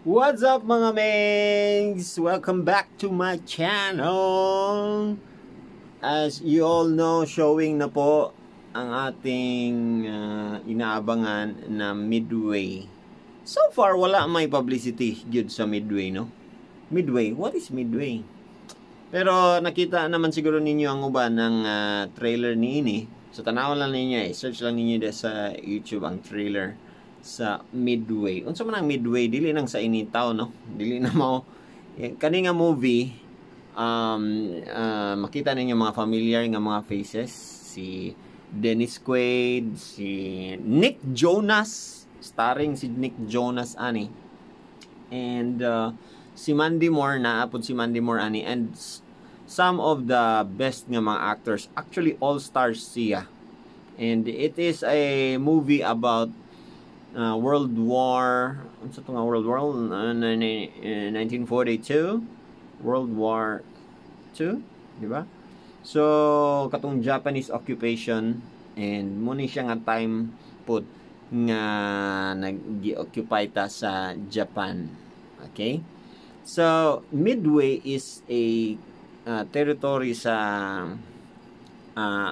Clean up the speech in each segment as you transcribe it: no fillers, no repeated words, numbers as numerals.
What's up, mga mengs? Welcome back to my channel! As you all know, showing na po ang ating inaabangan na Midway. So far, wala may publicity gyud sa Midway, no? Midway? What is Midway? Pero nakita naman siguro ninyo ang uban ng trailer niini. So tanaw lang ninyo, eh. Search lang ninyo sa YouTube ang trailer sa Midway. Unsa man ang Midway? Dili nang sa initaw, no? Dili na mao. Kani nga movie, makita ninyo mga familiar nga mga faces, si Dennis Quaid, si Nick Jonas, starring si Nick Jonas ani. And si Mandy Moore na apod si Mandy Moore ani and some of the best nga mga actors. Actually, all stars siya. And it is a movie about World War, unsa to nga World War, 1942, World War 2, di ba? So katong Japanese occupation and mo ni siya nga time pud nga nag-occupy ta sa Japan. Okay, so Midway is a territory sa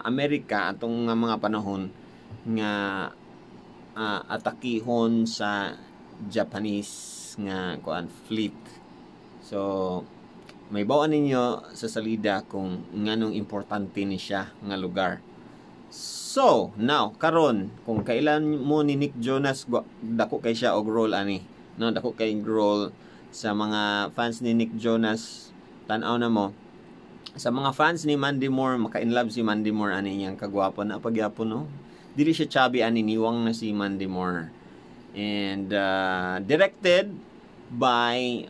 Amerika atong nga mga panahon nga atakihon sa Japanese nga kuan, fleet. So mahibaw-an ninyo sa salida kung nganong importante ni siya nga lugar. So, now karon kung kailan mo ni Nick Jonas, dako kay siya og role ani. No, dako kay role. Sa mga fans ni Nick Jonas, tan-aw na mo. Sa mga fans ni Mandy Moore, maka-in love si Mandy Moore ani, iyang kagwapo na pagyapon, no. Dili siya chubby ani, niwang na si Mandy Moore. And directed by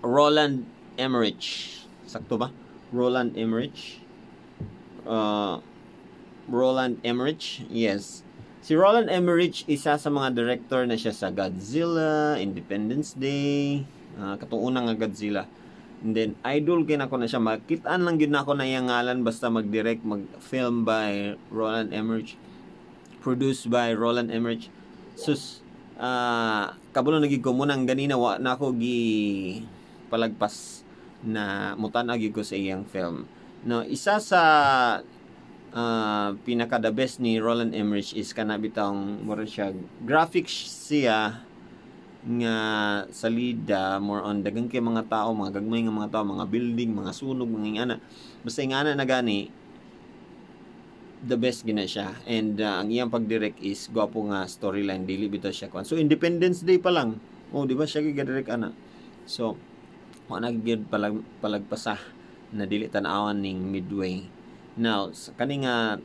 Roland Emmerich. Sakto ba? Roland Emmerich. Roland Emmerich, yes. Si Roland Emmerich, isa sa mga director na siya sa Godzilla, Independence Day, katong unang nga Godzilla. And then, idol kay nako na siya. Makitaan lang gyud nako na iyang ngalan basta mag-direct, mag-film by Roland Emmerich. Produced by Roland Emmerich. Sus, kabalo na gyud ko munang ganina wa na ako gi palagpas na mutan-aw gyud ko sa iyang film. No, isa sa pinaka the best ni Roland Emmerich is kana bitawng mura siya graphics siya nga salida, more on daghang kay mga tao, mga gagmay nga mga tao, mga building, mga sunog, mga ingana. Basta ingana na gani, the best gina siya. And ang iyang pag-direct is gwapo nga storyline, dili bitaw siya kuan. So Independence Day pa lang. Oh, di ba siya giga-direct ana? So wa na gyud palagpasa na dili tan-awan ning Midway. Now, sa kani nga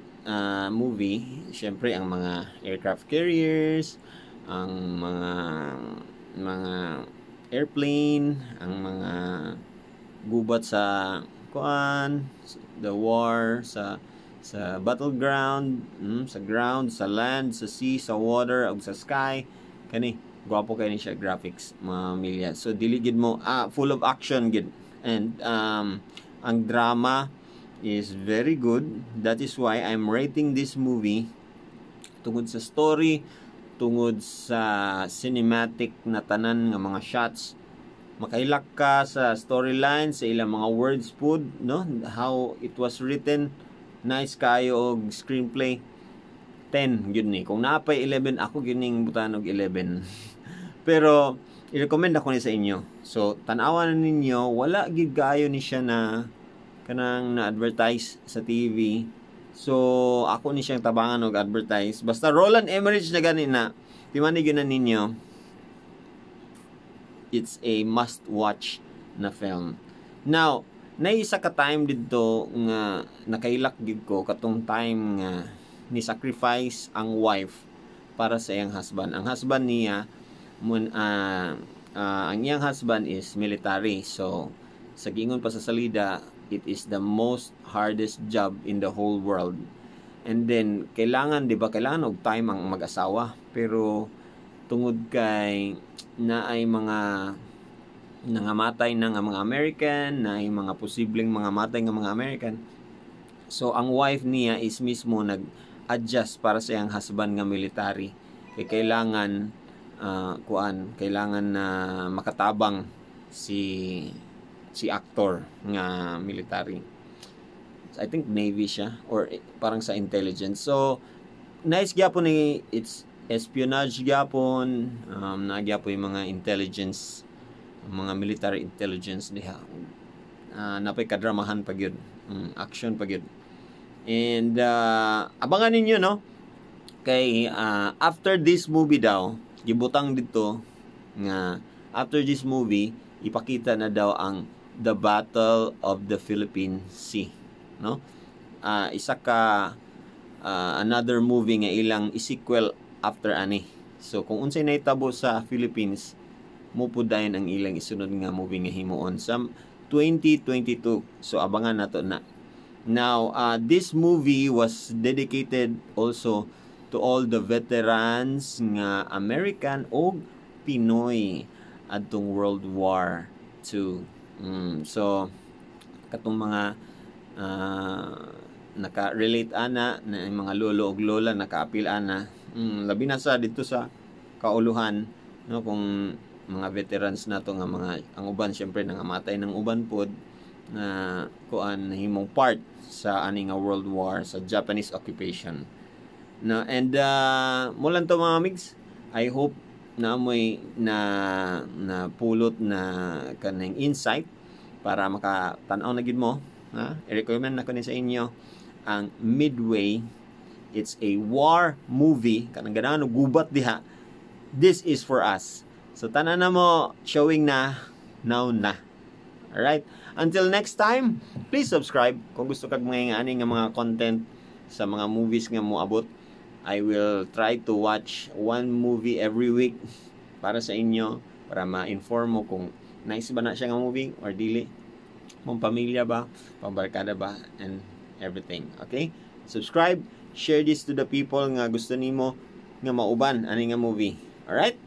movie, syempre ang mga aircraft carriers, ang mga airplane, ang mga gubat sa kuan, the war sa battleground, sa ground, sa land, sa sea, sa water, ug sa sky. Kani gwapo kay ni siya graphics, mga milya. So dili gid mo full of action gid. And ang drama is very good. That is why I'm rating this movie tungod sa story, tungod sa cinematic na tanan nga mga shots. Makailak ka sa storyline, sa ilang mga words pud, no? How it was written, nice kayo og screenplay. 10 gyud ni. Kung naa pay 11, ako gyud ning butan og 11. Pero i-recommend ako ni sa inyo. So tan-awan na ninyo, wala gyud kaayo ni siya na kanang na-advertise sa TV. So ako ni siyang tabangan og advertise. Basta Roland Emmerich na gani na, timani gyud na ninyo. It's a must watch na film. Now, naay isa ka time didto nga nakailak gyud ko, katong time nga ni sacrifice ang wife para sa iyang husband. Ang husband niya mun ang iyang husband is military. So sa giingon pa sa salida, it is the most hardest job in the whole world. And then kailangan, di ba, kailangan og time ang mag-asawa, pero tungod kay naay mga nangamatay na nga mga American, na ay mga posibleng mga matay nga mga American. So ang wife niya is mismo nag-adjust para sa iyang husband nga military. Kay kailangan kuan, kailangan na makatabang si actor nga military. I think Navy siya or parang sa intelligence. So nice gyapon ni, it's espionage gyapon, naa gyapon yung mga intelligence, mga military intelligence diha. Napay kadramahan pa gyud. Action pa gyud. And abangan ninyo, no, kay after this movie daw, gibutang dito nga after this movie ipakita na daw ang The Battle of the Philippine Sea, no? Isa ka another movie nga ilang i-sequel after ani. So kung unsay nahitabo sa Philippines, mo pud dayon ang ilang isunod nga movie nga himuon sa 2022. So abangan nato na. Now, this movie was dedicated also to all the veterans nga American o Pinoy adtong World War II. So katong mga naka-relate ana na mga lolo ug lola, naka-apil ana. Labi na sa dito sa kauluhan, no, kung mga veterans nato nga mga ang uban syempre nangamatay ng uban pod na kuan, himong part sa ani nga World War sa Japanese occupation. No, and mo lang to, mga migs. I hope na mo'y na pulot na kaning insight para makatan-aw na gid mo, ha? I-recommend nako ni sa inyo ang Midway. It's a war movie, kanang ganahan og gubat diha. This is for us. So tanan na mo, showing na now na. Alright? Until next time, please subscribe kung gusto kag mga ani nga mga content sa mga movies nga moabot. I will try to watch one movie every week para sa inyo, para ma-inform mo kung nice ba na siya nga movie or dili, mong pamilya ba, pambarkada ba, and everything. Okay? Subscribe, share this to the people nga gusto nimo nga mauban ani nga movie. Alright?